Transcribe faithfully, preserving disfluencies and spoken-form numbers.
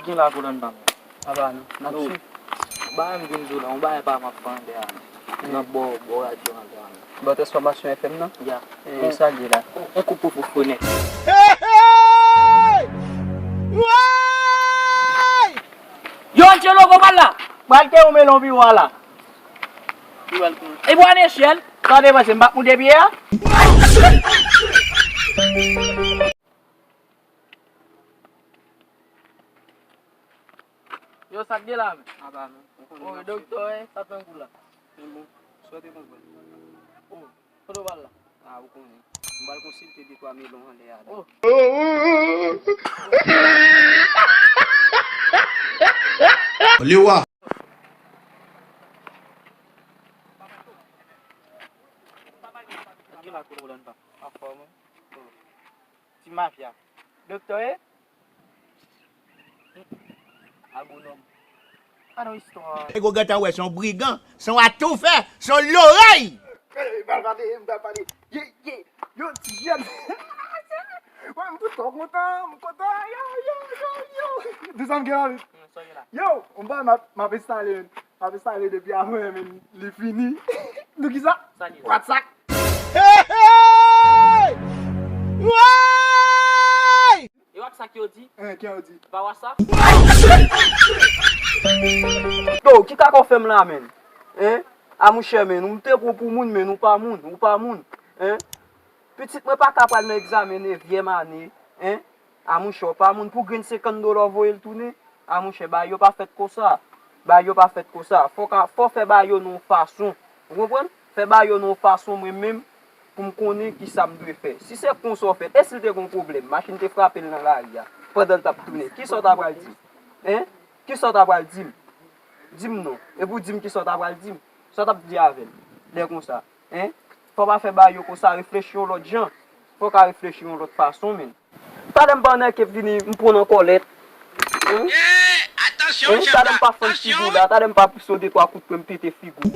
Gen la pou nan ban mwen. Apa nou, n ap swiv. Bagay m vin di w la, yon bagay pa m ap fè anlè a. N ap bò, bò radyo anlè a. Bò transfòmasyon F M nan? Ya. E sa l ye la? On, on koup pou fou fou nèt. Hey, hey! Woy! Yo, Angelo, bon, pral la. Pral te ou melon pi wa la. E bwa nechèl. Sa depanse, m pa moude pye a. Yo, sa k gen la, men? Apa non. Ou konnen. O, doktè, sa tankou la. Men bon, swete konprann. O, kote w pral la? A, ou konnen. M pral konsilte de twa melon anlè a. O. Lewa. Ki la kote w la, pa? Anfòm, wi. O. Ti mafya. Doktè, e? Agwonòm. Pa nan istwa. Nèg ou gentan wè, se yon brigan, se yon atoufè, se yon lorèy. Ey, m pral pale, m pral pale. Ye, ye, yo, ti jèn. Wè, m twò kontan, m kontan. Yo, yo, yo, yo. Desann gen la, wi. Yo, m pa, m ap, m ap enstale, men. M ap enstale depi avè, men li fini. Nou ki sa? Sa li ye? WhatsApp. Hey, hey! Woy! E wap sa k yo di? Hein, kè yo di? Pa WhatsApp? Yo, ki kaka w fè m la, men? Hein? A monchè, men, ou te pran pou moun, men ou pa moun, ou pa moun. Hein? Pitit mwen pa ka pral nan egzamen nevyèm ane, hein? A monchè, w pa moun pou grenn senkant dola w voye l tounen? A monchè, bagay yo pa fèt konsa. Bagay yo pa fèt konsa. Fò ka, fò fè bagay yo nan yon fason. Ou konprann? Fè bagay yo nan yon fason mwen menm pou m konnen kisa m dwe fè. Si se konsa w fè, e si l te gen yon pwoblèm, machin te frape l nan lari a, pandan l t ap tounen, kisa w ta pral di m? Hein? Kisa w ta pral di m? Di m non. Epi w di m kisa w ta pral di m. Sa w t ap di avè l lè konsa? Hein? Fò w pa fè bagay yo konsa, reflechi yon lòt jan. Fò w ka reflechi yon lòt fason, men. Talè m pa nan kep vini, m pran nan kòlèt. Hein? Hein? Talè m pa fann figi w la, talè m pa pise w de twa kout pwen, m pete figi w.